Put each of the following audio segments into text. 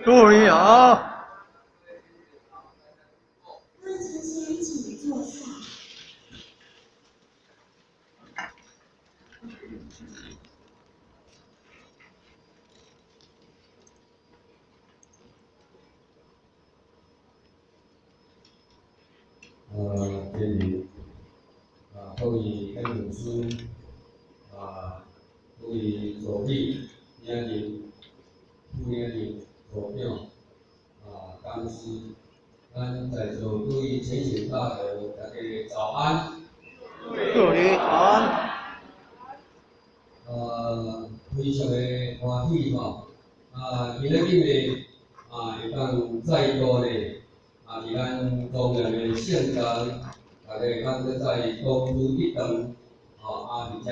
对啊。各位同学请坐下。今日啊，各位监护师啊，各位助理、领任、副领任、组长啊，董事，咱在座各位全省大学，大家早安。祝你早安。非常的歡喜吼，啊，今仔日呢，啊，會當再度呢，啊，佇咱莊嚴的聖誕，大家會當閣再同聚一堂，吼，啊，佇遮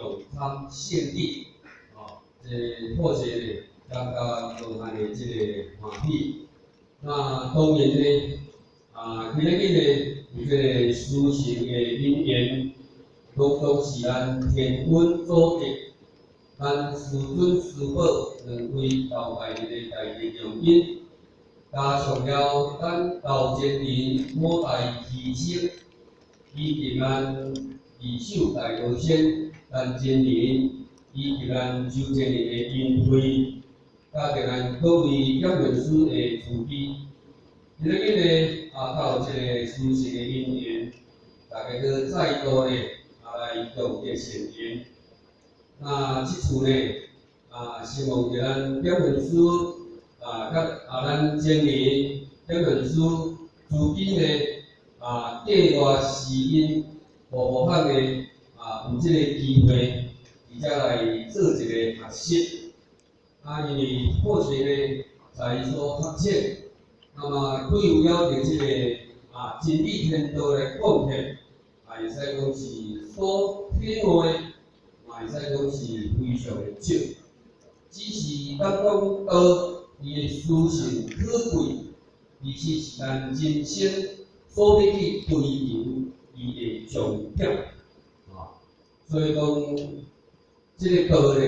用餐獻禮，吼，這個確實呢，感覺無限的這個歡喜。那當然呢，啊，今仔日呢，有這個殊勝的因緣，攏總是咱天恩祖德，咱師尊師母兩位頭拜日的大日用因，加上了咱老前人五代犧牲，以及咱二手大羅仙咱前人，以及咱周前人的恩惠，加上咱各位檢驗師的慈悲，今仔日呢，啊，才有這個殊勝的因緣，大家閣再度呢，啊來共結善緣。那這次呢，啊，希望著咱檢驗師啊，佮啊咱前人檢驗師資金呢，啊，計劃時因無無限的啊，有這個機會，佇遮來做一個學習。啊，因為確實呢，才疏學淺，那麼對有了著這個啊真理天道來講起，啊，會使講是所體悟的，嘛會使講是非常的少。只是咱講道，伊的殊勝可貴，其實是咱人生所欲去追求伊的終點。啊，所以講，這個道呢，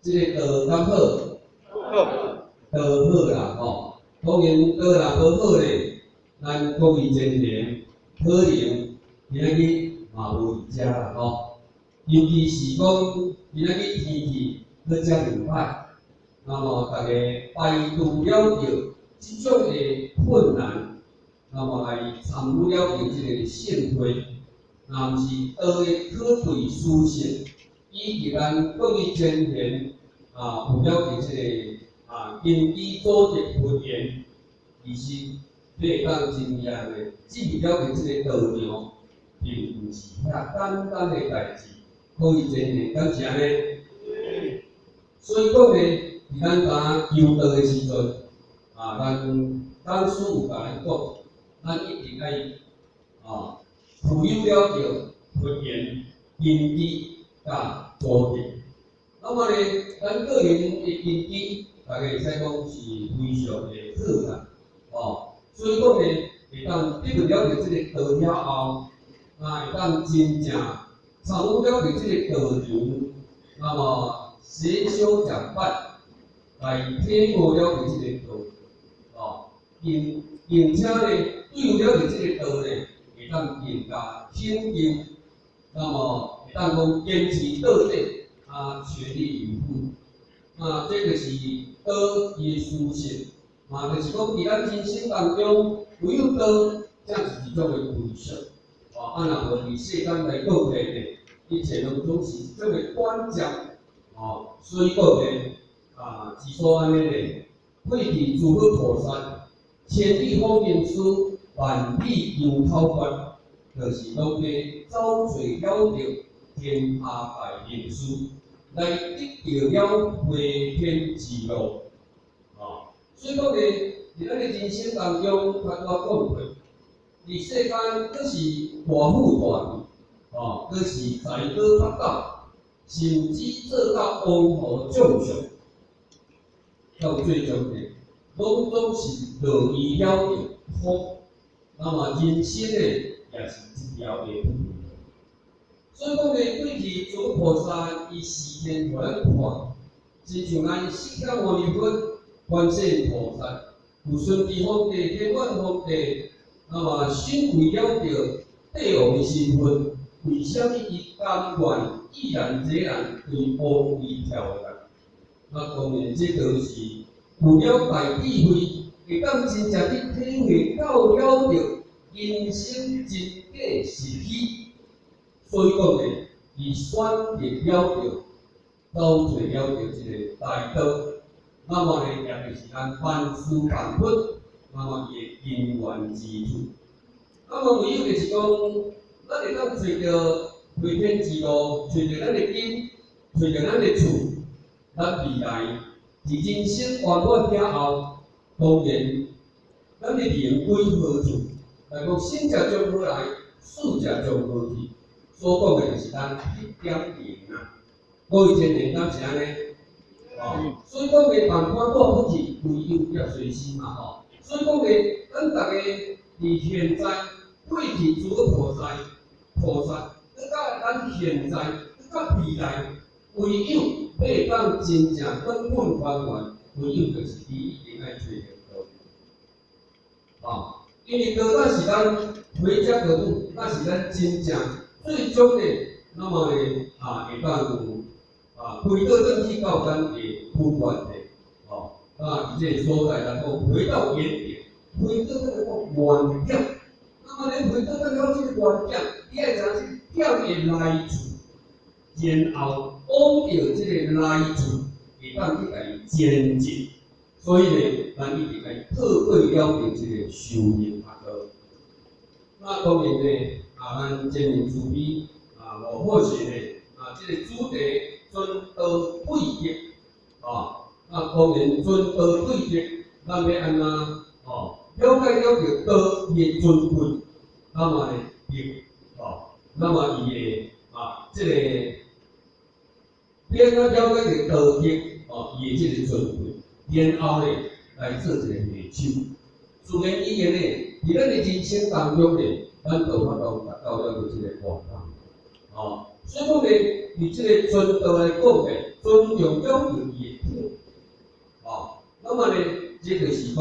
這個道敢好？好。道好啦，吼。當然道若無好咧，咱各位前人可能今仔日嘛無佇遮啦，吼。尤其是講今仔日天氣閣遮爾歹，那麼大家排除了著這種的困難，那麼來參與了著這個盛會，若毋是道的可貴殊勝，以及咱各位前賢啊有了著這個啊根基組織佛緣，其實你會當真正的進入了這個道場，並毋是遐簡單的代誌。各位前賢敢是按呢？所以講呢，佇咱當求道的時陣，啊，咱講師有共咱講，咱一定愛啊，具有了著佛緣、根基佮組織。那麼呢，咱個人的根基，大家會使講是非常的好啦，哦，所以講呢，會當得到了著這個道了後，啊，會當真正參與了著這個道場，那麼攜手結伴來體悟了著這個道，哦，並且呢，對了著這個道呢，會當更加肯定，那麼會當講堅持到底，啊，全力以赴。啊，這就是道伊的殊勝，嘛就是講佇咱人生當中，唯有道才是一種的歸宿。哦，啊，若無佇世間來講起呢，一切攏總是一種的短暫。哦，所以講呢，啊，之所按呢呢，廢去諸佛菩薩，千里訪明師，萬里求口訣，就是攏欲走揣了著天下大明師，來得著了飛天之路。哦，所以講呢，佇咱的人生當中，較拄仔講過，佇世間閣是大富大貴，哦，閣是財寶八斗，甚至做到王侯將相，到最終呢，攏總是落於了著福。那麼人生呢，也是一條的不路。所以講呢，對去諸菩薩伊示現予咱看，親像咱釋迦牟尼佛觀世音菩薩，有順治皇帝、天元皇帝，那麼審為了著帝王的身份，為啥物伊甘願毅然決然對王位跳落來？那當然，這就是有了大智慧，會當真正去體會到了著人生真假實虛。所以講呢，伊選擇了著，走做了著這个大道。那麼呢，也就是咱萬事萬物，那麼伊的因緣之處。那麼唯有就是講，咱會當揣著飛天之路，揣著咱的根，揣著咱的厝，咱未來佇人生圓滿了後，當然，咱的靈歸何處？來講，生者從何來，死者從何去？所講的就是咱彼點靈啊。各位青年敢是按呢？哦，所以講的萬般帶不去，唯有業隨身嘛吼。所以講的，咱逐家佇現在過去諸菩薩、菩薩，閣到咱現在，閣到未來，唯有欲當真正根本還原，唯有就是伊一定愛揣著道。哦，因為道才是咱回家的路，那是咱真正最終的，那麼呢啊，會當有啊，回倒轉去到咱的本源的，哦，啊，佇這个所在，咱講回到原點，回到這個原點。那麼你回到轉到這個原點，你愛知影這個點的來處，然後往著這個來處，會當去共伊前進。所以呢，咱一定愛透過了著這個修行法道。那當然呢，啊，咱真言慈悲啊，護法神呢，啊，這個主題尊道對德，啊，那當然尊道對德，咱欲按怎哦？了解了著道伊的尊貴，那麼呢，德，哦，那麼伊的啊，這個欲按怎了解著道德，哦，伊的這個尊貴，然後呢，來做一個下手。自然而然呢，佇咱的人生當中呢，咱就有法度達到了這個願望，哦，所以講呢，佇這個尊道來講呢，尊重了著伊的體，哦，那麼呢，這就是講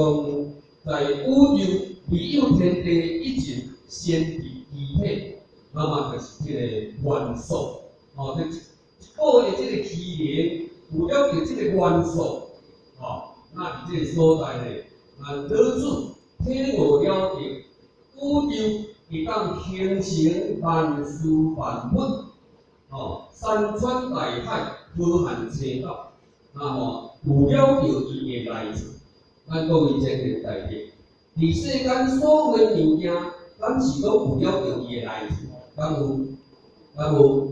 在宇宙未有天地以前，先佇機體，那麼就是這個元素，哦，這一個的這個起源，有了著這個元素，哦，那佇這個所在呢，咱老子體悟了著宇宙會當形成萬事萬物，哦，山川大海、河漢青島，那麼有了著伊的來處，咱各位青年大德，佇世間所有的物件，敢是攏有了著伊的來處？敢有？敢有？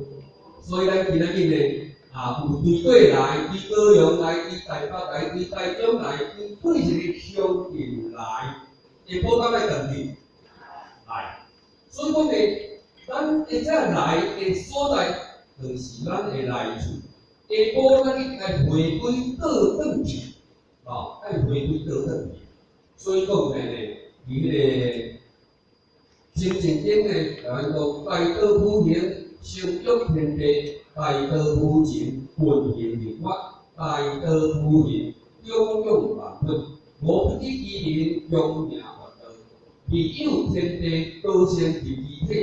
所以咱今仔日呢，啊，有對過來，對高雄來，對台北來，對台中來，對每一個鄉鎮來，下晡敢愛轉去？來。所以講呢，咱會遮來的所在，就是咱的來處。下晡咱一定愛回歸倒轉去，哦，愛回歸倒轉去。所以講呢，佇彼个清淨頂呢，共咱講大道無形，成育天地；大道無情，運行日月；大道無形，養育萬物。無不以其人，揚名發道。未有天地，道先立其體；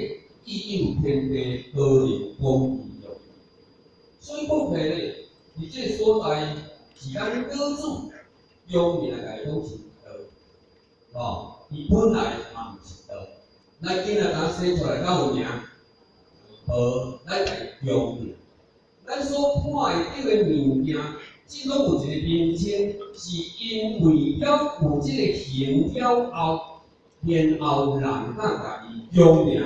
亦有天地，道能講其用。所以講起來呢，佇這个所在是咱老子揚名來講是道，哦，伊本來嘛毋是道。咱囡仔當生出來敢有名？無，咱共伊揚名。咱所看會著的物件，只攏有一個名稱，是因為了有這個形了後，然後人才共伊揚名。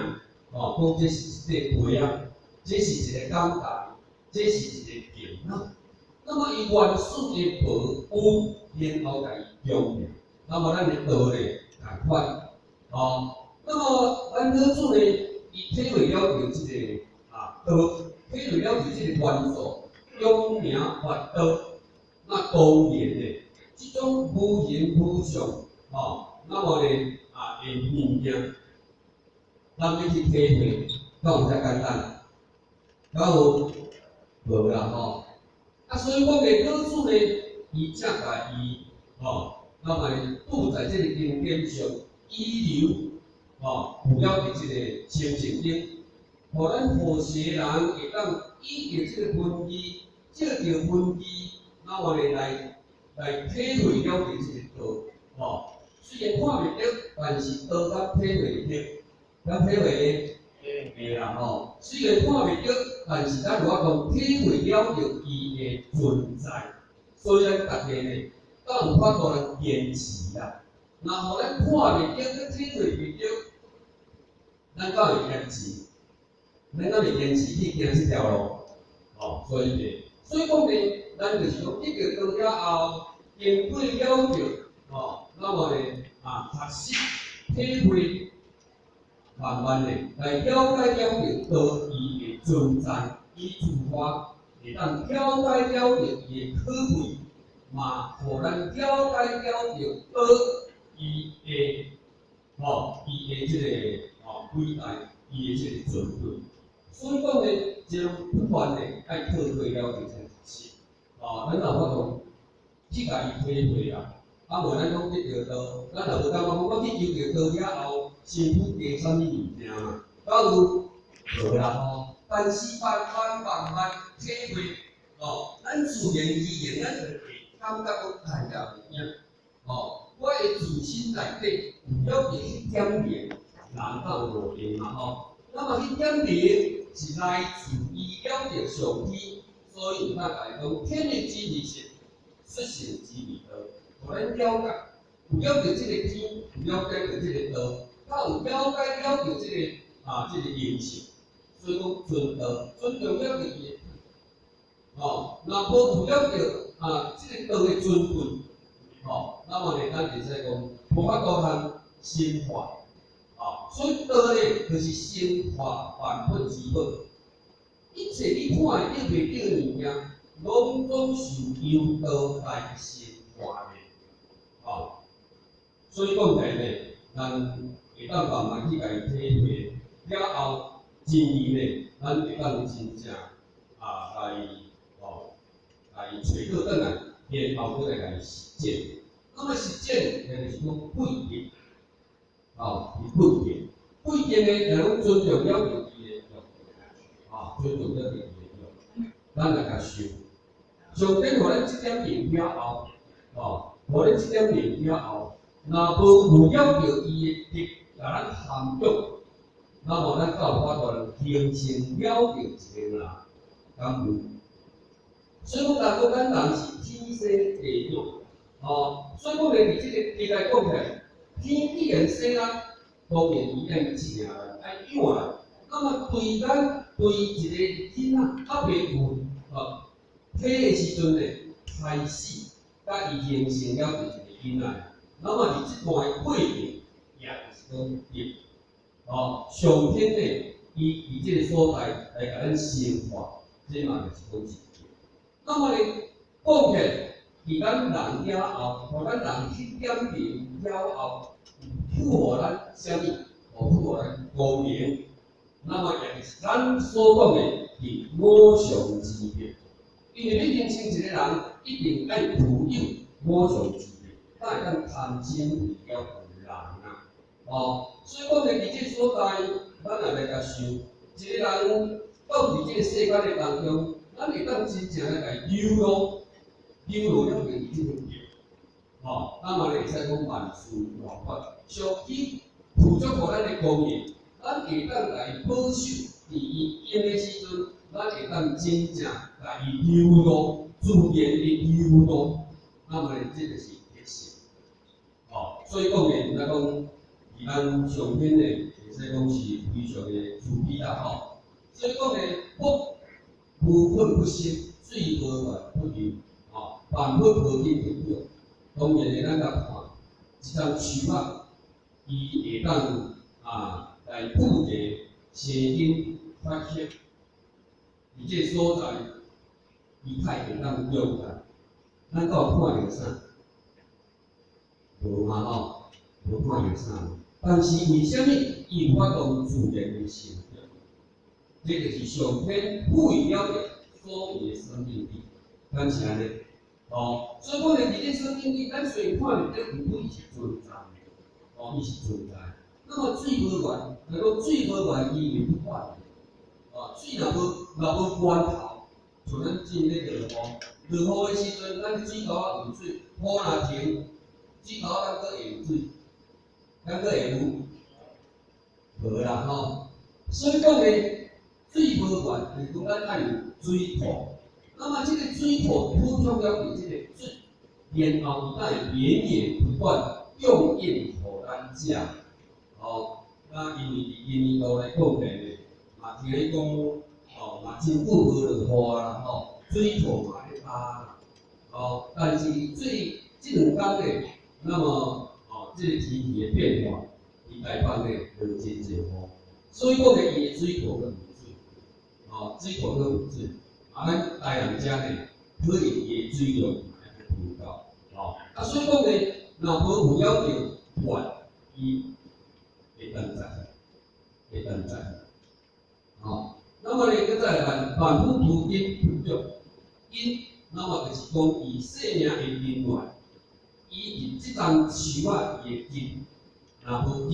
哦，講這是一塊杯仔，這是一個講台，這是一個鏡仔。那麼伊原始的無有，然後共伊揚名。那麼咱的道咧，仝款，哦。那麼咱老子呢，伊體會了著這個啊道，體會了著這個元素，揚名發道。那當然呢，這種無形無相，哦，那麼呢啊的物件，咱欲去體會，敢有遮簡單？敢有？無啦吼。啊，所以講的老子呢，伊才共伊吼，那麼拄在這個經典上遺留，吼，有了佇這個清淨頂，予咱後世人會當依著這個文字，借著文字，那麼來體會了解這個道，吼。雖然看袂著，但是道敢體會著，敢體會咧？會啦吼。雖然看袂著，但是咱有法度體會了著伊的存在，所以咱逐家呢，敢有法度來堅持啦。若予咱看袂著，閣體會袂著，咱敢會堅持？咱敢會堅持去行這條路？吼，所以呢，所以講呢，咱就是講得著道了後，經過了著，吼，那麼呢，啊，學習體會，慢慢的來了解了著道伊的存在，伊自發會當了解了著伊的可貴，嘛，予咱了解了著道伊的，吼，伊的這個吼偉大，伊的這個尊貴。所以講呢，就不斷的愛透過了著這個學習，吼，咱有法度去共伊體會啦。啊，無咱講得著道，咱若無感覺講我去求著道了後，身軀加啥物物件嘛？敢有？無啦吼。但是慢慢慢慢體會，吼，咱自然而然，咱就會感覺講哎呀有影，吼，我的自身內底有了著彼點靈，人敢有五靈嘛吼？那麼彼點靈是來自伊了著上天，所以有當共伊講天地之理性，出性之味道，予咱了解，有了著這個天，有了解著這個道，較有了解了著這個啊，這個靈性，所以講尊道，尊重了著伊的，吼，若無有了著啊，這個道的尊貴，吼，那麼呢，咱會使講無法度通深化，啊，所以道呢，就是生化萬物之本，一切你看會著袂著的物件，攏總是由道來生化的，吼。所以講起來呢，咱會當慢慢去共伊體會了後，真理呢，咱會當真正啊來吼，來揣倒轉來，然後閣來共伊實踐。那麼實踐，就是講背德，吼，是背德。背德呢，也攏尊重了著伊的約，啊，尊重了著伊的約，咱來共修。上帝予咱這點靈了後，吼，予咱這點靈了後，若無有了著伊的德，共咱涵養，那麼咱才有法度形成了著一個人，敢有？所以講，人講咱人是天生地養，吼，所以講咧，佇這個地來講起來，天既然生咱，當然伊愛請咱，愛養咱。那麼對咱對一個囡仔猶未有體的時陣咧，開始佮伊形成了一個囡仔。那麼佇這段的過程，也就是講德，吼，上天呢，伊佇這個所在來共咱生化，這嘛就是講是德。那麼呢，講起來，佇咱人了後，予咱人彼點靈了後，賦予咱啥物？賦予咱光明。那麼也就是咱所講的佇五常之德。因為你形成一個人，一定愛具有五常之德，才會當貪嗔為了人啊。哦，所以講咧，佇這個所在，咱也來共想，一個人到佇這個世間的當中，咱會當真正來共伊留落，留落了著伊這份德，吼，咱嘛會使講萬事萬法，上天付出予咱的光明，咱會當共伊保守，佇伊用的時陣，咱會當真正共伊留落，自然的留落，那麼這就是德性，吼，所以講呢，咱講佇咱上天呢，會使講是非常的慈悲啦，吼。所以講呢，福無困不生，水無完不流，吼，萬物無根不長。當然呢，咱來看一叢樹仔，伊會當啊來富地生根發芽，佇這個所在，伊較會當長大。咱敢有看著啥？無嘛吼，無看著啥。但是為啥物伊有法度自然的生長？這就是上天賦予了的所謂的生命力。敢是按呢？哦，所以講咧，佇咧聖經裡，咱雖然看袂著，毋過伊是存在的，哦，伊是存在。那麼水無源，若講水無源，伊會不斷的。哦，水若無源頭，像咱進咧落雨，落雨的時陣，咱水溝仔有水，雨若停，水溝仔敢閣會有水？敢閣會有？無啦吼。所以講咧，水無源，就是講咱愛有水庫。那麼這個水庫補充了這個水，然後伊才會源源不斷供應予咱食。哦，那因為佇印度來講咧，嘛聽伊講，哦，嘛真久無落雨啦，吼，水庫嘛咧焦啦，哦，但是水這兩工咧，那麼哦，這個天氣的變化，佇台北咧落真濟雨，所以講咧，伊的水庫閣有水，哦，水庫閣有水，啊，咱台南遮呢，可能伊的水量嘛會無夠，哦，啊，所以講咧，若無有了著源，伊會斷絕，會斷絕，吼。那麼咧，閣再來萬萬夫圖因不足，因那麼就是講伊生命的根源，伊佇這叢樹仔伊的根，若無根，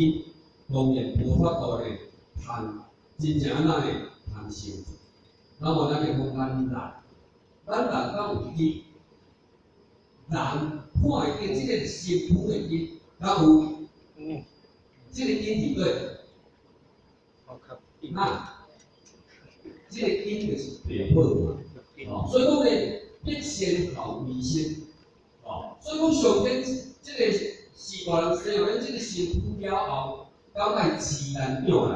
當然無法度咧通真正按怎咧通生存。那麼咱就講咱人，咱人敢有根？人看會見這個身軀的根，敢有？嗯。這個根佇佗？那這個根就是白好嘛，哦，所以講咧，必先後為先，哦，所以講上天這個是大人生予咱這個身軀了後，敢愛飼咱養來，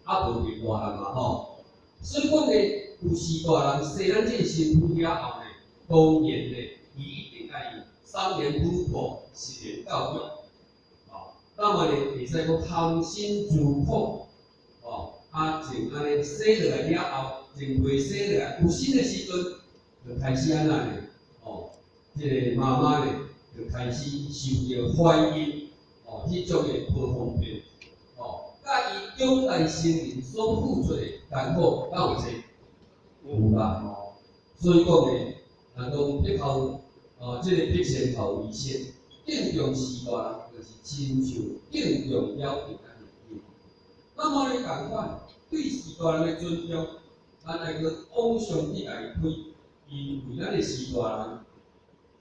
啊無就大漢嘛吼，所以講咧，有序大人生咱這個身軀了後咧，當然咧，伊一定愛三年哺育，十年教育，哦，那麼咧會使講含辛茹苦，哦。啊，從按呢生落來了後，從未生落來有身的時陣，就開始按怎呢？哦，這個媽媽呢，就開始受著懷孕，哦，彼種的無方便，哦，佮伊長大成人所付出的艱苦，敢有濟？有啦，吼。所以講呢，人講必後，哦，這個必先後為先，敬重序大人，就是親像敬重了著咱的根。那麼呢，仝款對序大人的尊重，咱愛閣往上去共伊推，因為咱的序大人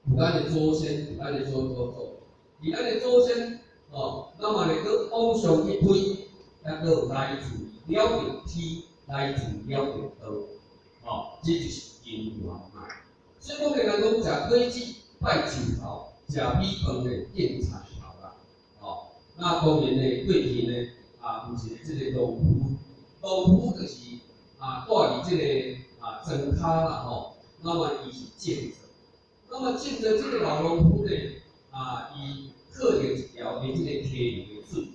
有咱的祖先，有咱的祖祖祖，佇咱的祖先，哦，那麼呢，閣往上去推，抑閣有來自了著天，來自了著道，哦，這就是因緣嘛。所以講咧，人講食果子拜樹頭，食米飯咧敬田頭啦，哦，那當然咧，過去呢，啊，有一個這個農夫，農夫就是啊，住佇這個啊莊跤啦吼，那麼伊是種作，那麼種作這個老農夫呢，啊，伊靠著一條的這個溪流的水，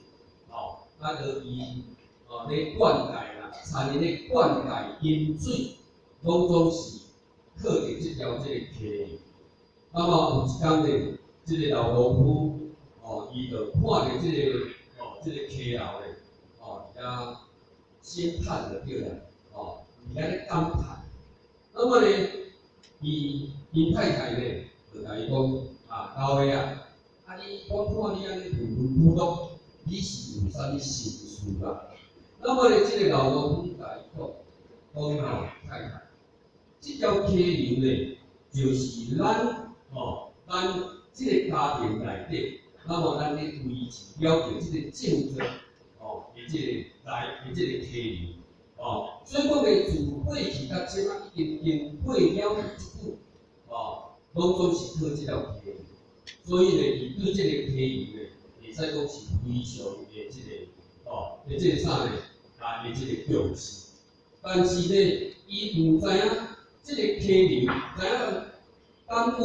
吼，啊，就伊哦咧灌溉啦，田咧灌溉飲水，攏總是靠著這條這個溪流。那麼有一工呢，這個老農夫哦，伊就看著這個哦，這個溪流咧，哦，佇遐興嘆就對啦，哦，佇遐咧感嘆。那麼呢，伊𪜶太太呢，就共伊講，啊，老爸啊，啊你，我看你按呢悶悶不樂，你是有啥物心事啦？那麼呢，這個老農夫共伊講，講吼，太太，這條溪流呢，就是咱吼，咱這個家庭內底，那麼咱咧維持了著這個種作，哦，的這個來的這個溪流，哦，所以講呢，自過去到這擺已經經過了這久，哦，攏總是靠這條溪流，所以呢，伊對這個溪流呢，會使講是非常的這個，哦，的這個啥呢？啊，的這個重視。但是呢，伊毋知影這個溪流，知影感恩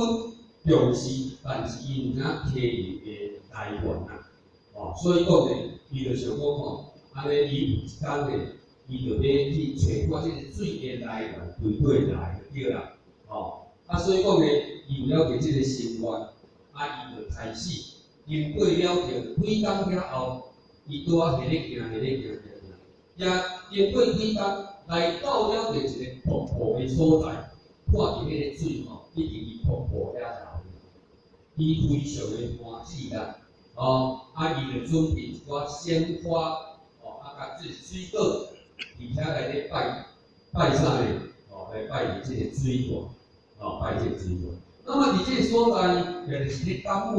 重視，但是伊毋知影溪流的來源啊，哦，所以講呢，伊就想講吼，按呢伊有一工呢，伊就欲去揣看這個水的來源佇佗來就對啦，哦，啊，所以講呢，伊有了解這個心願，啊，伊就開始經過了著幾工了後，伊拄仔彼咧行，彼咧行，行，行，經過幾工，來到了著一個瀑布的所在，看著彼個水吼，已經佇瀑布遐流，伊非常的歡喜啦，哦，啊，伊就準備一寡鮮花，哦，啊，佮這水果，佇遐來咧拜拜啥呢？哦，來拜這個水源，哦，拜這個水源。那麼佇這個所在，也就是咧感恩，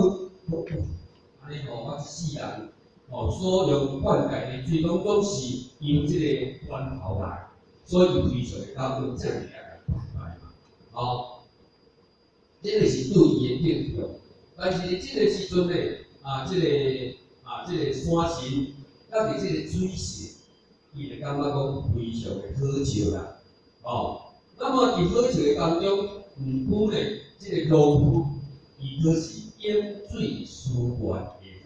按呢吼，我一世人，哦，所用灌溉的水，攏總是由這個源頭來，所以伊非常的感恩，才會來拜拜嘛，哦，這個是對伊的敬重。但是佇這個時陣呢，啊，這個啊，這個山神，佮佇這個水神，伊就感覺講非常的好笑啦，哦，那麼佇好笑的當中，毋過呢，這個農夫，伊閣是飲水思源的人，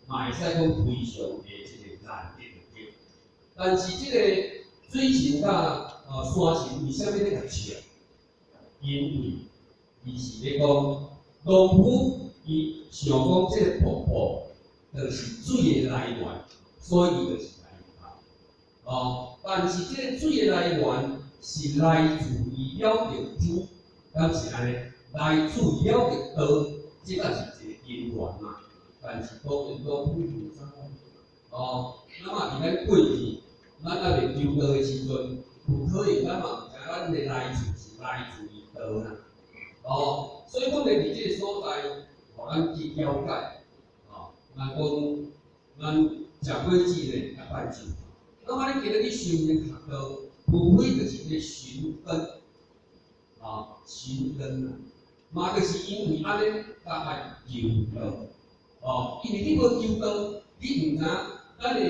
嘛會使講非常的這個難得的。但是這個水神佮山神為啥物咧共笑？因為伊是咧講農夫，伊想講這個瀑布就是水的來源，所以伊就是來拜。哦，但是這個水的來源是來自於了著天，敢是按呢？來自於了著道，這才是一個因緣嘛。但是當然農夫毋知。哦，那麼佇咱過去，咱猶未求道的時陣，有可能咱嘛毋知咱的來自是來自於道啦。哦，所以講咧，佇這個所在，予咱去了解。哦，咱講咱食果子咧，愛拜樹。那麼你今日去修行學道，無非就是咧尋根，啊，尋根啊，嘛就是因為按呢，才愛求道。哦，因為你無求道，你毋知咱的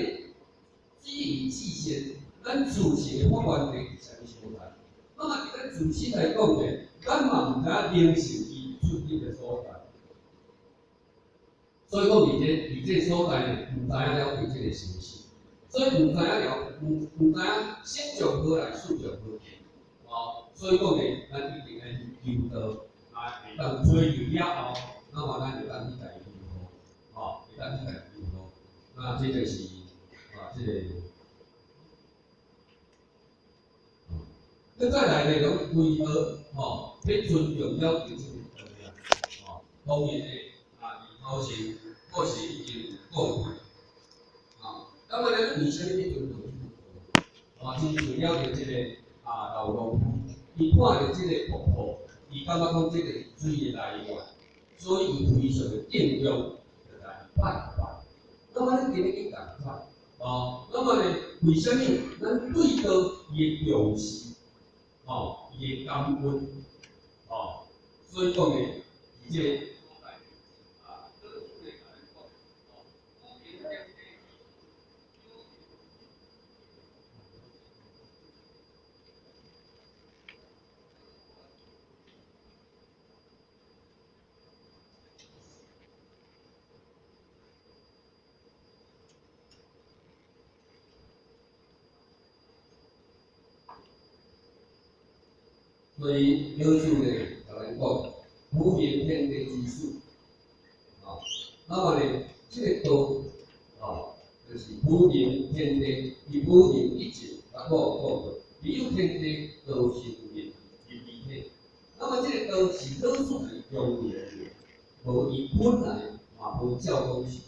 止於至善，咱自性的發源地佇啥物所在。那麼佇咱自身來講咧，咱嘛毋知影靈性伊出入的所在。所以講，佇這所在呢，毋知影了解這個事實，所以毋知影了，毋知影心從何來，事從何去，哦，所以講呢，咱一定愛去求道，啊，會當追求了後，那麼咱就當去共伊求道，哦，會當去共伊求道，那這就是啊，這個。閣再來呢，攏規個吼，欲尊重了著這個道理，吼，當然呢，啊，佇頭前故事已經有講過，啊，那麼咱為啥物欲尊重這個道？啊，親像了著這個啊老農夫，伊看著這個瀑布，伊感覺講這個是水的來源，所以伊非常的敬重，就來拜拜。那麼咱今日去共款，哦，那麼呢，為啥物咱對道伊的重視？哦，伊的感恩，哦，所以講呢，佇這個所在，啊，老師咧共咱講，哦，五行天地，所以老師呢，共咱講，普明天地之始，啊，那麼呢，這個道，啊，就是普明天地，伊普明一切，啊，我有講過，彼有天地，道成人，入微體。那麼這個道是老師來強調的，無伊本來嘛無照講是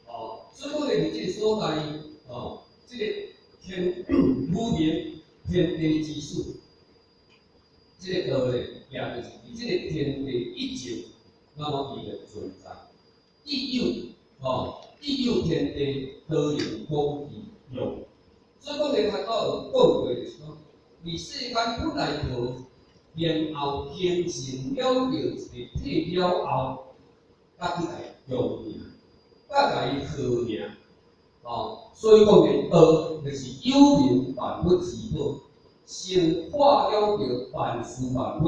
道，哦，所以講呢，佇這個所在，哦，這個天普明天地之始。這個道咧，也就是佇這個天地一靜，那麼伊就存在。既有吼，既有天地，道能講其用。所以講咧，頭拄有講過，就是講，佇世間本來無，然後形成了著一個體了後，才去共伊強名，才共伊號名。哦，所以講咧，道就是有名萬物之本。成化了著萬事萬物，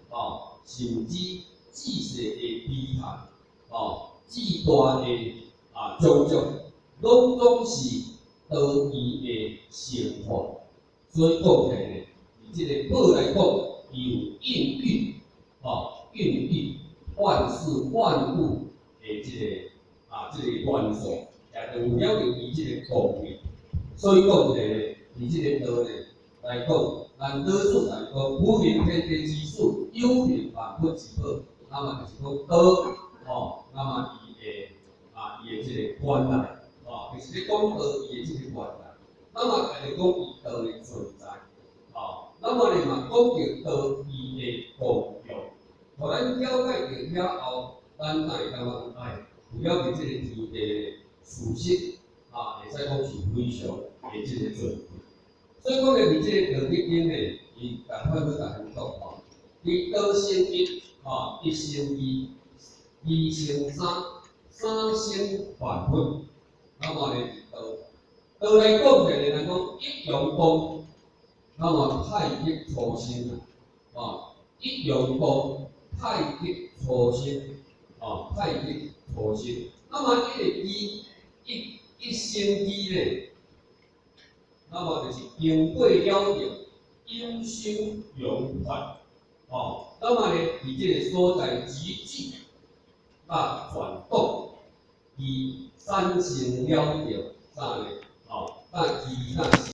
哦，甚至至細的微塵，哦，至大的啊種種，攏總是道義的成化。所以講起來呢，佇這個寶來講，伊有孕育，哦，孕育萬事萬物的這個啊，這個元素，也就有了著伊這個功能。所以講起來呢，佇這個道呢來講，咱老子來講，不明天地之始，有名萬物之本。那麼就是講道，吼，那麼伊的這個原來，吼，就是咧講道伊的這個原來。那麼就是講伊道的存在，吼，那麼咧嘛講著道伊的功用，予咱了解著了後，咱才會感覺講，哎，有了解這個天地的事實，啊，會使講是非常的這個尊貴。所以講咧，佇這個《道德經》咧，伊共款閣共咱講吼，佇道生一，吼，一生二，二生三，三生萬物。那麼咧，道道來講起來，咱講一陽動，那麼太極初生啊，哦，一陽動，太極初生，哦，太極初生。那麼一個機，一一生機咧，那麼就是經過了後，陰生陽發，哦，那麼咧，佇這個所在集聚啊轉動，伊產生了著啥呢？哦，那伊那。